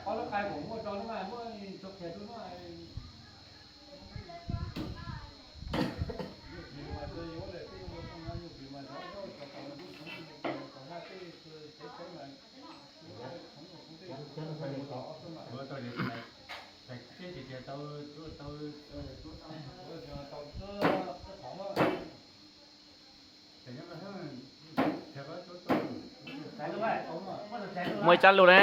Ob lub qai kom muaj rau no, muab tso kiag rau no. Muaj ib tsab lus na.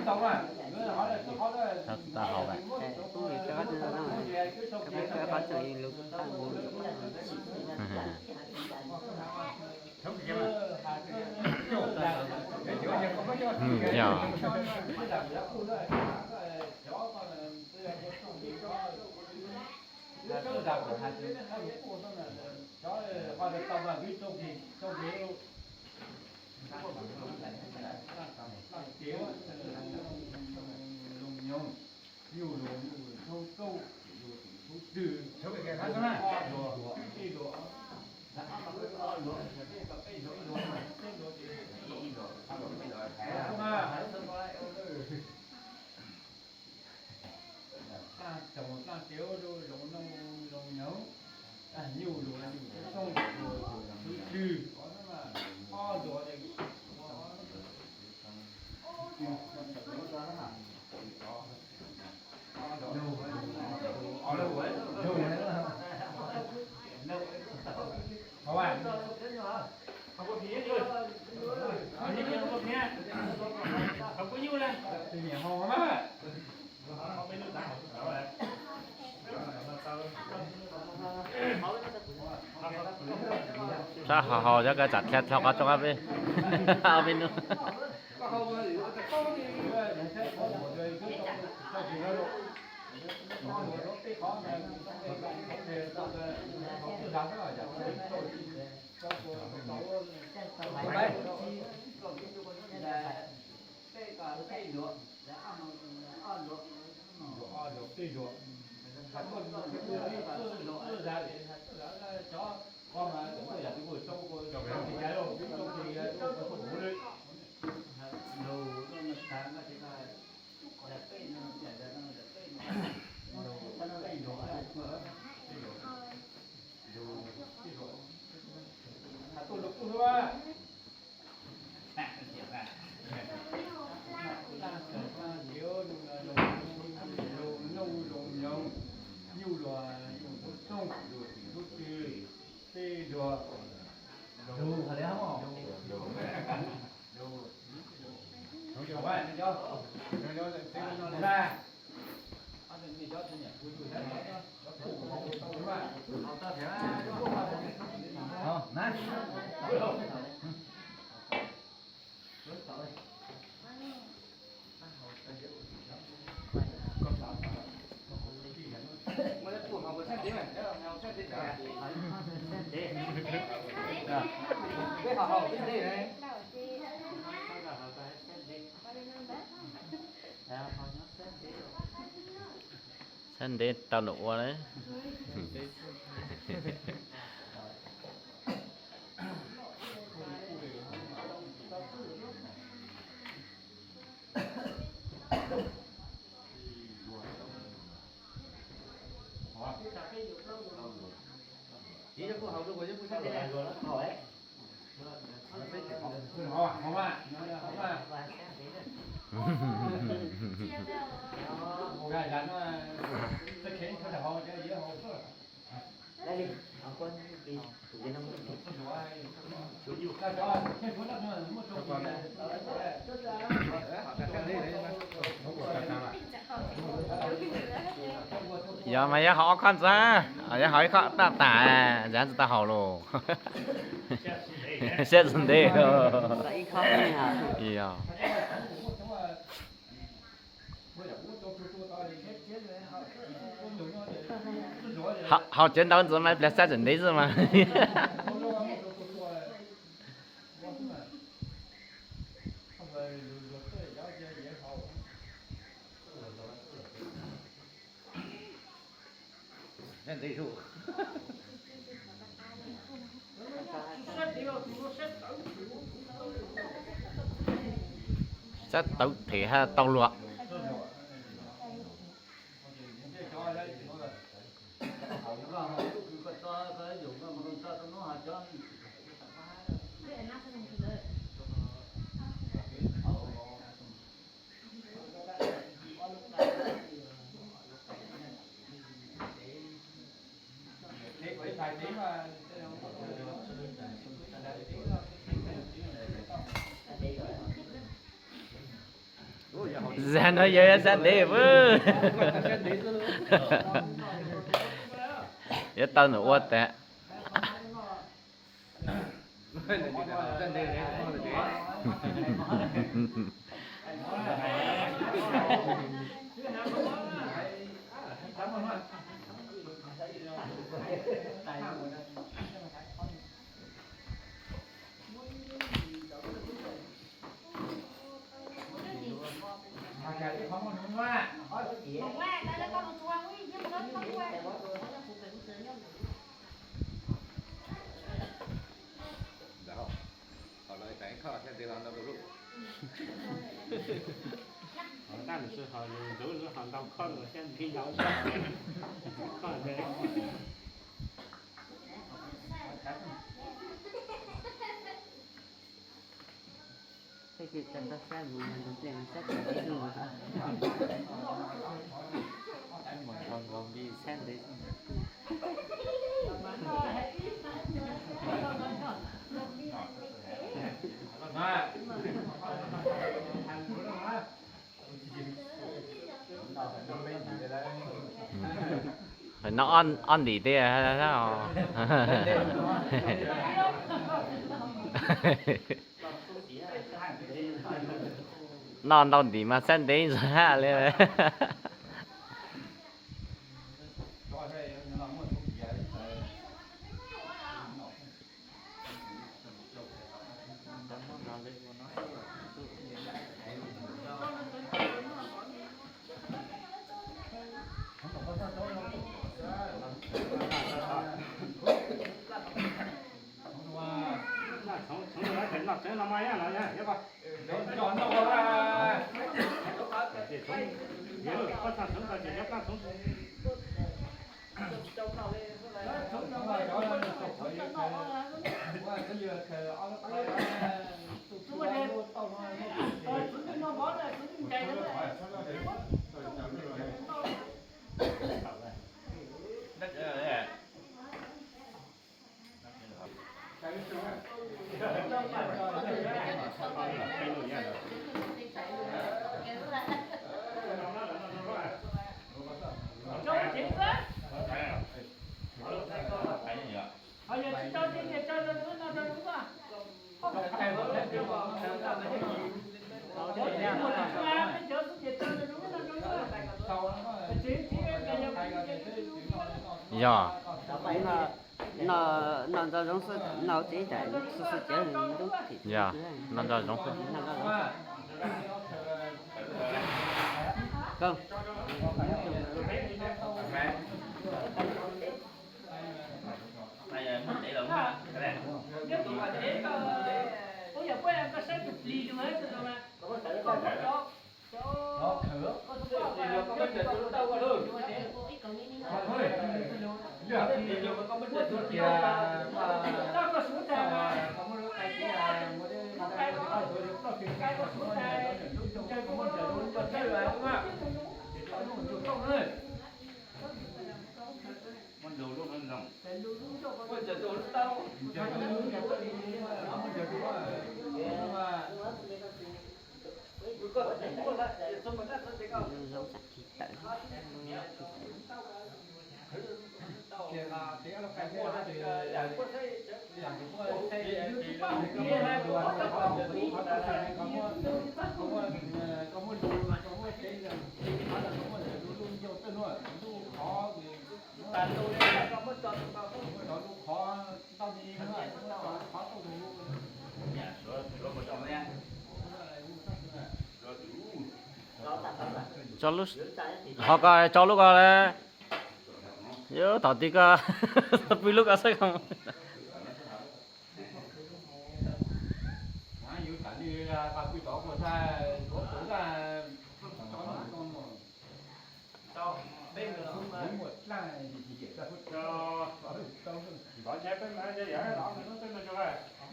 Tau hau lawm. Yog. Tag toom tag tiav rau zoo noj zoo nyoos, nyuj lus nyuj txooj lus xub twg, ob lus Sab ho ho cov koj tsam dhia dhau qhov rooj ob peb, ob peb hnub. Nyuj luas, nyuj txooj, luas txim lub twg, tej luas. Sab ntev tau nws ua lawm. Yog mas yog hauv ob khob ntxwg, yog hauv ib khob tab tas, ntxwg tsis tau haus los. Siab tsis ntev. Yog. Haus cawv ntau ntxwg mas pliag xab tseem ntev xwb mas. Sab tawv them haj tau luag. Zag no yog sab ntev, yuav tau nws ua tas. Ntawd, hauv no ib khob thiab ntev los ntau rau lub. Hauv tab nws xwb, hauv nws ntub lub hauv ntau khob no thiab ntev ntau khob ntev. Tag kis tau sab mus mas ntug dlej mas sab tseem ntev xwb mas. Mus nkaus nkaus li sab ntev xwb. Noj ob ntim tej. Noj ntau ntim mas sab ntev ntxhab li. Yog. No, no ntso zoov xwb, no tsev tam xwb xwb ces ntub tim yog, no ntso zoov xwb. Koj. Tso lub, ho ko tso lub ko le. Yuav tom ti ko, pw lub ko xwb ko.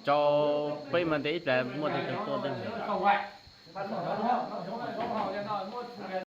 Tso peb mas ntes ib pliag muaj tej tug tuaj tej.